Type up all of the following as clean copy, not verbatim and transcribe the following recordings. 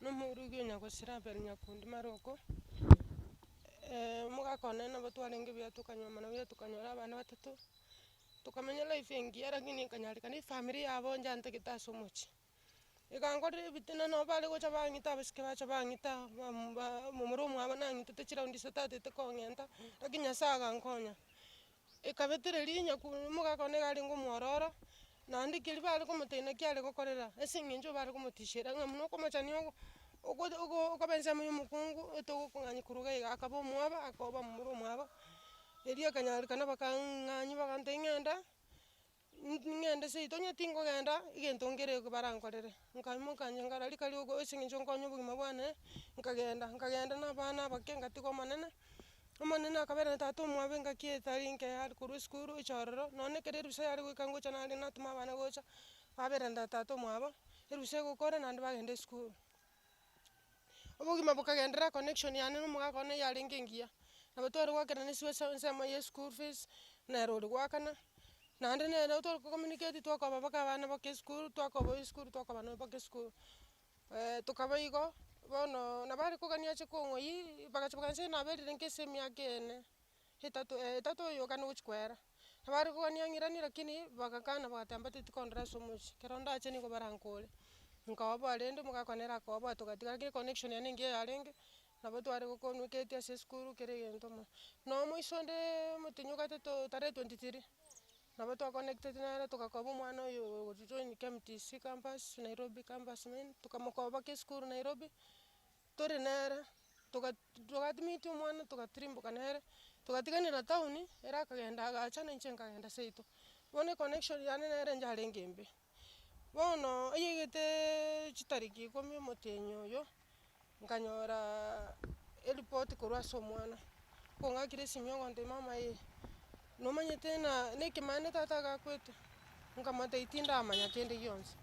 Nomorugi o nyagosira Abel Nyakundi Maroko, omogaka one nabo twarenge buya tokanyuomana buya tokanyora abana batato, tokamenya life engiya lakini ekanyarekana efamiri yabo nchantagete ase omochie. Ekankorera ebitina nabo bare gocha bang'ita abasike bacha bang'ita ba momura omwabo nang'itete chiraundi isato atete kong'enta, lakini Nyasaye agankonya. Ekabetereria nyaku omogaka one iga arenge omwororo, naende keria bare komotebia naki are gokorera, ase eng'encho bare komotishera ng'a buna okomochani ogo oko oko okoba ensemo ya omokungu etogokong'anyia korwa iga iga, akaba omwoba akoba momura omwabo, erio ekanyarekana bakang'anywa bagantebia ng'enda, ng'ende seito onye tingogenda, egento nkere barankorere. Nkaimoka inche nkarora rika rigo ase eng'encho nkonye obogima bwane, nkagenda, nkagenda na abana abake ngatiga omonene. Omonene akabera na tata omwabo engaki etari nke are korwa esukuru ocha ororo, nonye ekero erusa yare goika ngocha nare natoma abana gocha, babera na tata omwabo, erusa egokora naende bagenda esukuru. Obogima bokagenderera connection yane na omogaka one yarenge engiya, nabo tware goakerana eswe ase ensemo ya eschool fees, nere ore goakana, naende nere tware ko communicate twakoba mpaka abana bake esukuru, twakoba esukuru twakoba nabo mpaka esukuru. Tokaba igo, bono nabo are kogania ache kong'oyia, bagacha baganseria naberire nka ase emiaka ene, etato eh etato oyo okane gochia koera. Nabo are kogania ang'iranie lakini bagakana bagateba mbateti kondora ase omochie, ekero ndache nigo barankore. Nkaoboa rende omogaka one nere akaoboa togatiga lakini econnection yane engiya yarenge, nabo tware go communicate ase esukuru kera egento mono. Na omoiso onde omotinyi ogatato tarehe 23. Nabo twaconnecteti nere togakoba omwana oyo ogojoin KMTC campus, Nairobi campus main, tokamokoba mpaka esukuru Nairobi, tore nere, toga togaadmit omwana togatirimboka nere, togatiganera town, ere akagenda agacha na inche nkagenda seito. Bono econnection yane nere njarenge embe. Bono eyaigete chitariki ikomi omotienyi oyo, nkanyoraa eripoti korwa ase omwana, kong'akire esimi ogontebia mama eh, nomanyete ng'a na ekemaene tata agakwete? Nkamotebia tindamanya kende gionsi.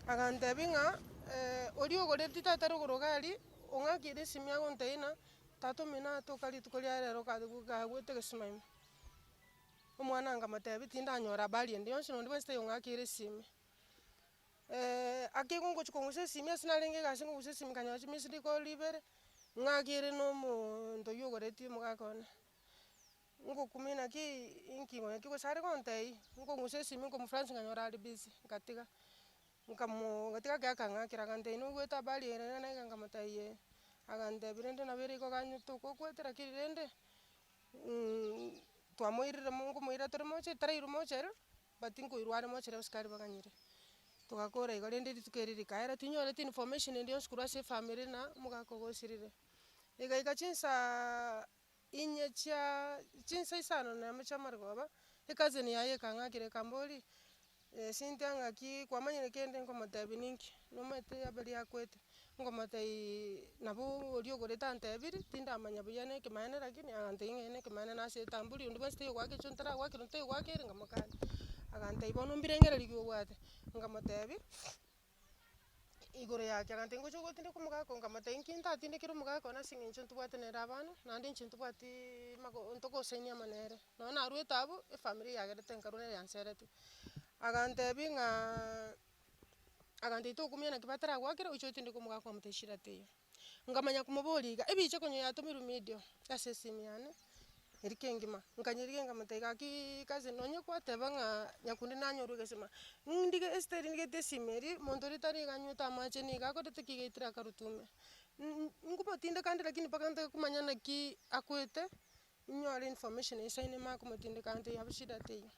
Agantebia ng'a oria ogoretie tata rogoro iga aria, ong'akire esimi agontebia ng'a tata omino atoka rituko ria rero kagwete egesima ime. Omwana nkamotebia tindanyora habari ende yonsi nonde bwensi taiyo ong'akeire esimi. Ake igo ngochia kong'usa esimi ase narenge egasi nkong'usa esimi nkanyora chimissed call ibere, ng'akere na omonto oywo ogoretie omogaka one, ngokumia naki inki naki gose are gontebia, nkong'usa esimi nkomofransi nkanyora are busy, nkatiga, nkamoo ngatiga ekero akang'akera agantebia noigwete habari ere iga na iga nkamotebia eh, agantebia rende nabo ere igo ganyete okokwete lakini rende twamoirire mo nkomoira tore mochari tarairwa mochari. But nkoirwa are mochari abasikari baganyire, togakora igo rende rituko eri rikaera tinyoreti information ende yonsi korwa ase efamiri na omogaka ogosirire. Egaika chinsaaa inye chia chinsa isano na emo chia amarogoba, ecousin yaye ekang'akera ekamboria, Cynthia ng'aki kwamanyire kende nkomotebia ninki, nomanyete Abel akwete, nkomotebiiii nabo oria ogorete antebirie, tindamanya buya na ekemanyererio lakini agantebia ng'a nekemanyererio nase etamburi onde bwensi taiyo ogoaka ekio ntaragoakera onde taiyo ogoakera nkamokania. Agantebia bono mbirengererio ki obwate, nkamotebia igoro yake, agantebia ngocha gotindeka omogaka oo, nkamotebia inki ntatindekere omogaka one ase eng'encho ntobwate nere abana, naende inche ntobwatiiii mago ntogosainia amo nere, nonye narwete abwo, efamiri yagerete nkarwa nere yanseretie. Agantebia ng'aaaa agantebia tokumia naki bataragoakera oche otindeke omogaka omotebie shida teiyo. Nkamanya komoboria iga, ebicha konya yatomirwe media ase esimi yane, eria kengima, nkanyerigia nkamotebia gakiiii cousin nonye kwateba ng'a nyakundi nanyorwe egesima, ndige esitari ndigete esimi eria, monto oria tari iga anywete amache nigo akorete ki gaetire akarutwa ime. Nkobotindeka nde lakini mpaka ntake komanya naki akwete, ninyore information eisaine manye komotindeka antebie abwo shida teiyo.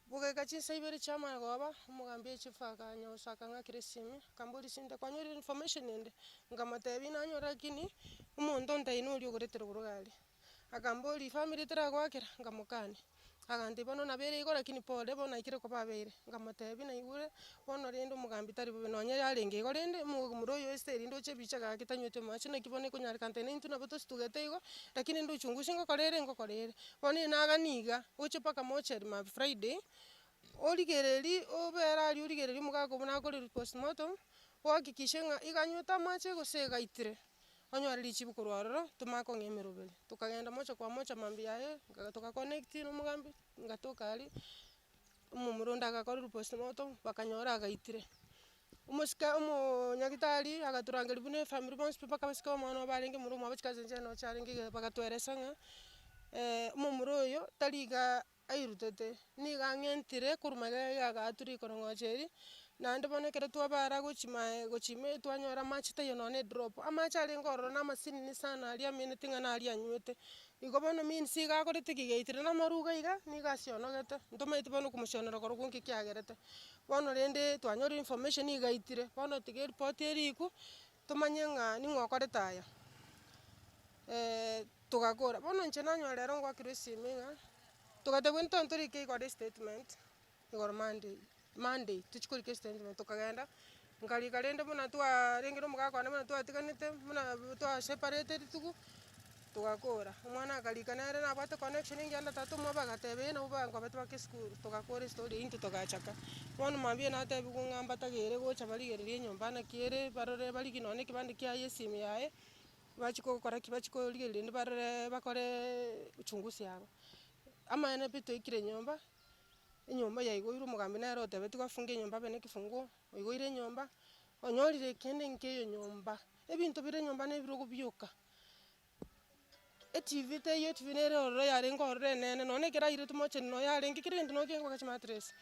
Bogaika chinsa ibere chi'amagoba, omogambi echifu akanyosa akang'akera esimi, akamboria Cynthia kwanyorire information ende? Nkamotebia nanyora lakini, omonto ontebia noria ogorete rogoro iga aria. Akamboria efamiri teragoakera? Nkamokania. Agantebia bono nabo ere igo lakini pole bono naikire koba abeire. Nkamotebia naigure, bono rende omogambi tari bobe nonye yarenge igo rende, omomura oyo Esther ndoche ebicha gaki tanyweti amache naki bono ekonyarekana tari naintwe nabo tositugete igo, lakini rende uchunguzi ngokora ere ngokora ere. Bono ere nagani iga, oche mpaka mochari mambia Friday, origereria obere aria origereria omogaka obwo nakorerwe postmortem, ohakikishe ng'a iga anywete amache gose iga aitire, onyore richibu korwa ororo, tomanye kong'ea emeroberi. Tokagenda mocha kwa mocha mambia yaye, nka tokaconnect na omogambi, ngatoka aria, omomura onde agakorerwa postmortem, bakanyora agaitire. Omosike omonyagitari agatorangeria buna efamiri bonsi pi mpaka abasike omwana obo barenge momura omwabo chikazi inche noche arenge iga bagatoeresa ng'a omomura oyo tari igaa airutete, nigo ang'entire korwa magega iga agaatwa rikorong'ocho eri, naende bono ekero twabara gochia mae gochia ime twanyora amache taiyo nonye na edrop, amache arenge ororo na amasinini sana aria ameneti ng'a naria anywete. Igo bono means iga akorete ki? Gaitire na amaruga iga, nigo asionogete, ntomaeti bono okomosionora korokwo nki kiagerete. Bono rende twanyorire information iga aitire, bono tiga eripoti erikwe, tomanye ng'a ning'o okorete aya. Togakora, bono inche nanyora rero ngoakerwa esimi ng'a, togatebwa intwe ntorike igoro estatement, igoro Monday, Monday tochia korika estatement tokagenda, nkarika rende buna twarenge na omogaka one buna twatiganete, buna twasepareteti rituko, togakora. Omwana akarika nere nabwate connection engiya na tata omwabo agateba ee nabo bankobete mpaka esukuru, togakora estory eywo intwe togachaka. Bono mambia natebiwa ng'a mbatagere gocha barigererie enyomba naki ere, barore barigie nonye na ekebande kiaye esimi yaye, bachie gokora ki? Bachie korigereria rende barore bakore uchunguzi yabo. Amaene pi twaikire nyomba, enyomba yaigoirwe omogambi nere otebetigwe afunge enyomba abe na ekifunguo, oigoire enyomba, onyorire kende nkeiyo nyomba, ebinto bire nyomba na ebirogo bioka. Etv teiyo etv nere ororo yarenge ororo enene nonye na ekero airetwe mocheni noyo yarenge kera egento nonye kenge mpaka chimatress.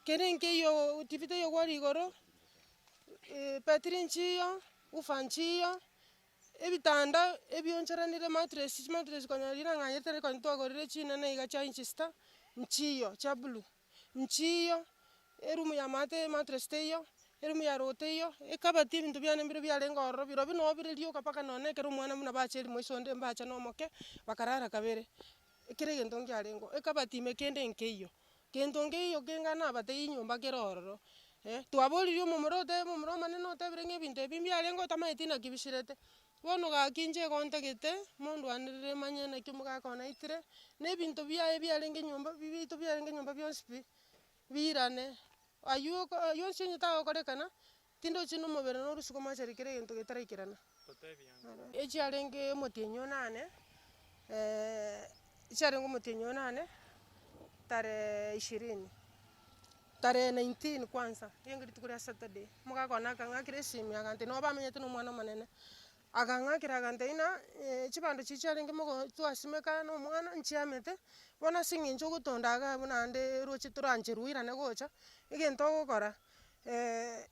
Kende nkeiyo tv teiyo kwari igoro, betiri nchiyo, woofer nchiyo, ebitanda ebionchoranire mattress chimattress konya riria nang'anyete tari konya twagorire chinene iga chia inchi sita, nchiyo chia blue, nchiyo, eroom ya maate emattress teiyo, eroom ya rogoro teiyo, ekabati ebinto biane mbire biarenge ororo birobio noo bire rioka mpaka nonye na ekero omwana buna bacha erimo iso onde mbacha na omoke, bakarara kabere, kera egento nkiarengeo, ekabati ime kende nkeiyo. Gento nkeiyo kenga nabatebie nyomba kere ororo, eh, twaboririe omomura otebe omomura omonene otebire ng'a ebinto ebi mbiarenge otamaeti naki bisirete. Bono gaki inche igo ntagete, mondwanerere manye naki omogaka one aitire, na ebinto biaye biarenge nyomba biaito biarenge nyomba bionsi pi, biirane. Aywo oko aywo onsi onye tagokorekana, tindochi na omobere norusia komochera kera egento getaraikerana. Echiarenge omotienyi onane, echiarenge omotienyi onane, tarehe ishirini, tarehe nineteen kwanza, riarenge rituko ria saturday, omogaka one akang'akera esimi agantebia nabo bamenyete na omwana omonene, akang'akera agantebia ng'a chibando chiria chiarenge mogo twasimeka na omwana nchiamete, bono ase eng'encho ogotonda iga abwo naende roche torancherwe oirane gocha, egento ogokora.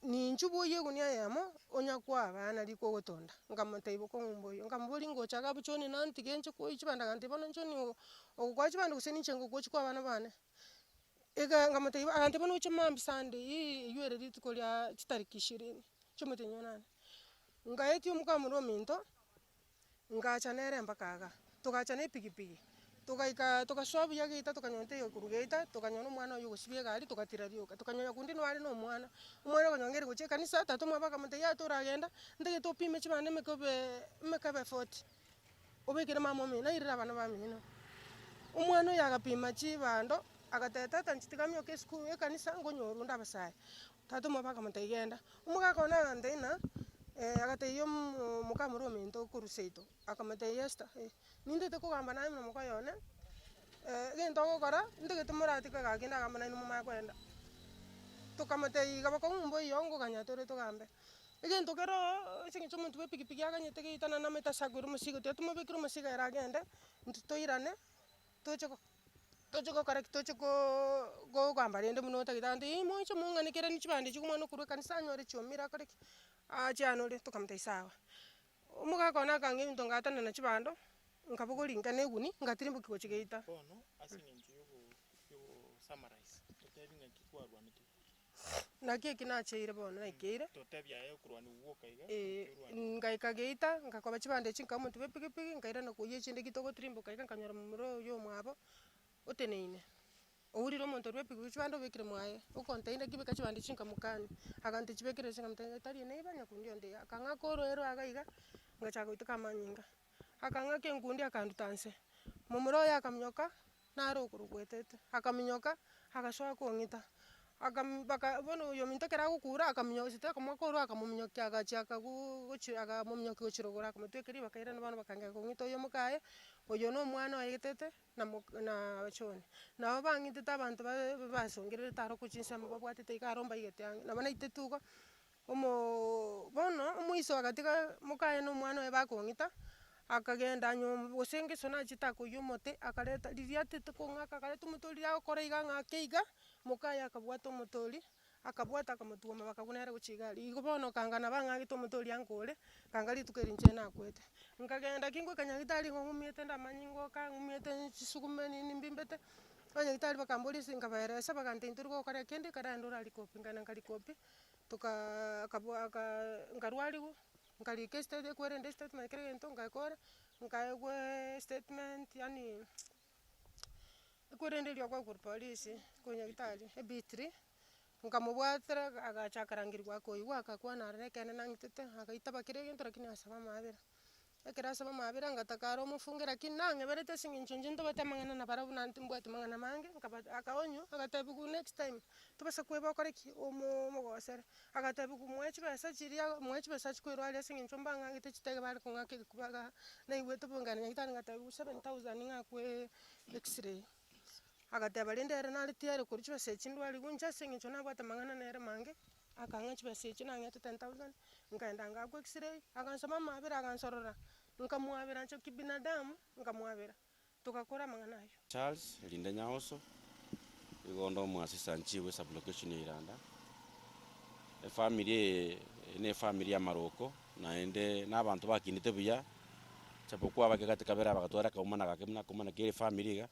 Ninchu bwoyie egunia eyemo, onya koa abana riko ogotonda, nkamotebia bokong'u mboiyo, nkamoboria ngocha iga abwo John nantige nche koyia chibando agantebia bono John ogo ogokoa chibando gose ninche ngokochi koa abana bane. Ega nkamotebia agantebia bono oche mambia sunday eywo ere rituko ria chitariki ishirini, chia omotienyi o nane. Nkaetia omokamura ominto. Ngacha nere mpaka igaa, togacha na epikipiki, togaika togasoa buya geita tokanyora ntaiyo korwa geita, tokanyora omwana oywo ogosibia egari togatira rioka, tokanyora nyakundi noare na omwana, omwana okonyora ng'ere gochia ekanisa, tata omwabo akamotebia yaya toragenda, ntagete opime chibando emekebe emekebe forty, obekere mama omino, nairire abana bamino. Omwana oyo agapima chibando, agateba tata inche tiga ng'oke esukuru ekanisa nkonyorwa onde abasae. Tata omwabo akamotebia genda, omogaka one agantebia ng'a agatebia omo mokamura ominto okorwa seito, akamotebia Esther eh, nintagete kogamba naye buna mokoyo one, egento ogokora, ntagete moratike gaki ndagamba nainwe momanye kogenda. Tokamotebia iga bokong'u mboiyo nkoganya tore togambe. Egento kere oo ase eng'encho omonto bwa epikipiki aganyete geita naende amaete ase akoira omosigo tiga tomobekere omosigo ere agende, intwe toirane, toche go. Toche gokora ki? Toche koooo kogamba rende buna otagete agantebia eh moche mong'anekeranie chibando echi omwana okorwa ekanisa anyore chiomire akore ki? Achianore tokamotebia sawa. Omogaka one akang'a ebinto ngatenena chibando, nkabogoria nka na eguni, ngatirimbokia gochia geita. Bono ase eng'encho yogo yogo summarize, totebi ng'aki kwarwanete. Naki eki nacheire bono naikeire. Totebi aye okorwania gwoka iga, Eeh, naki orwanete. ngaika geita, ngakoba chibando echi nkauma omonto bwa epikipiki, nkairana koiyia echinde gitogotirimboka iga nkanyora momura oyo omwabo, oteneine, ourire omonto oria bwa epikipiki chibando obekire mwaye, okontebia naki beka chibando echi nkamokania, agantebi chibekere inse nkamotebia tari neiba nyakundi onde iga, akang'aka oroero iga iga, ngachaka goiteka amanyinga, akang'aka enkundi akanduta nse, momura oye akaminyoka. Naro okorokwa etete, akaminyoka, agasoa kong'ita, akam baka bono oyominto ekero agokura akaminyoka gose takomoaka orwo akamominyokia agachia akaguu gochi akamominyokia gochia rogoro akamotwekeria bakairana bono bakangea kong'ita oyo mokaye, oyo na omwana oye etete, na mok na John. Nabo bang'itete abanto bae basongererete aro korwa chinsemo babwatete iga aro mbaigete ang'e, nabo naitetwe igo. Omooooo bono, omoiso agatiga mokaye na omwana oye bakong'ita, akagenda nyomba gose ngeso nachete akoiywa omote, akareta riria atete kong'aka akareta omote oria agokora iga ang'ake iga, mokaye akabwata omote oria, akabwata akamotwoma bakabuna nere gochia iga aria. Igo bono kanga nabo ang'agete omote oria ankore, kanga rituko eri inche nakwete. Nkagenda ki ngoika nyagetari nigo ng'umiete ndamanye ngoka ng'umiete chisugume nini mbimbete, abanyagitari bakamboria ase nkabaeresa bagantebia ntori gokora kende ekero orarikopi, nkaenda nkarikopi. Tokaaa akabwa akaa nkarwariwa, nkarika estate ekwerende estatement kera egento ngakora, nkaegwaaaa estatement yaani ekwerende eria okoegwa korwa polisi, korwa nyagetari, e B3, nkamobwatera agacha akarangeriwa akoigwa agakwana aroro ekeene nang'itete, agaitaba kera egento lakini agasaba amaabera. Ekero asaba amaabera ngataka aro omofunge lakini nang'eberete ase eng'encho inche ntobwate amang'ana nabarabwo naende timbwati mang'ana mange, nkaba akaonywa, agatebiwa next time, tobasa kweba okore ki? Omo omogosere. Agatebiwa moe chibesa chiria moe chibesa achie koerwaria ase eng'encho mbang'ang'ete chitege bare kong'aka egekuba igaa, naigwete bobe nkaenda nyagetari ngatebiwa 7000 ng'akwe x-ray. Agateba rende ere nare tiyari korwa chibesa echi ndwariwu inche ase eng'encho nabwate amang'ana nere mange, akang'a chibesa echio nang'ete 10,000, nkaenda ngaakwa x-ray, agansaba amaabera agansorora, nkamwabera inche kibinadamu, nkamwabera, togakora amang'ana aywo. Charles Rinde Nyaoso, igo onde omoasisa nchiwe sub-location ya Iranda. Efamiri eye ne efamiri ya Maroko, naende na abanto bakinete buya, japokuwa abake gati kabere abagatwara akaumana gake buna akaumana kere efamiri iga,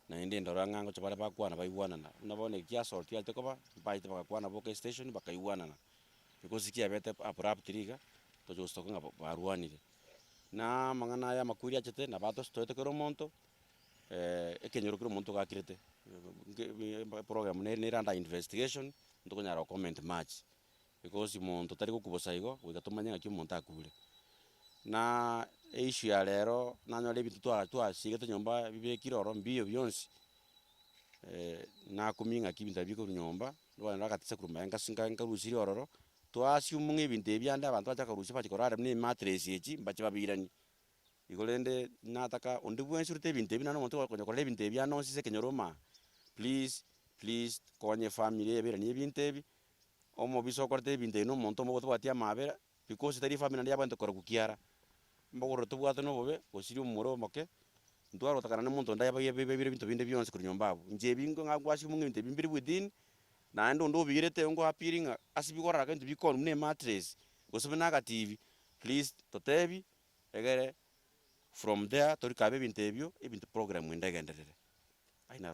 naende ndora ng'a ngocha bare bakwana baigwanana. Buna bono eki assault yachete koba, mbachete bagakwana boka estation bakaigwanana, because kiabete abruptly iga, tochi gostoka ng'a barwanire. Na amang'ana aya amakweri achete nabo atostoete kera omonto, ekenyoro kera omonto gakirete, program nere nere under investigation, ntokonyara go comment much, because monto tari gokwa bosa igo, goika tomanye ng'aki omonto akure. Na eissue ya rero, nanyora ebinto twa twasigete nyomba bibekire ororo mbiyo bionsi, nakumia ng'aki ebinto ebi bikorwa nyomba, nobanyora agatisa korwa maega nkasi nka nkarusirie ororo, twa assume ng'a ebinto ebi ande abanto bacha korusia bachi korara buna emattress echi, mbache babiiranie. Igo rende nataka onde bwensi orute ebinto ebi naende omonto okonya korora ebinto ebi ande onsi ase ekenyoro ime aa, please please konya efamiri eye bairanie ebinto ebi, omobisa okorete ebinto ebi na omonto omobe otabwati amabera, because tari efamiri naende yabwenerete korokwa kiara, mbogoro tobwate na obobe gosiria omomura omoke, ntware gotakana na omonto onde aye baibire ebinto binde bionsi korwa nyomba abwo. Inche ebi ng'a ngwassume ng'a ebinto ebi mbire within, naende onde obiirete ngo appealing ng'a ase bigorora ebinto bikonu buna emattress, gose buna agatibi, please totebi. Egere from there torikabe ebinto ebio, ebinto program ende egenderere.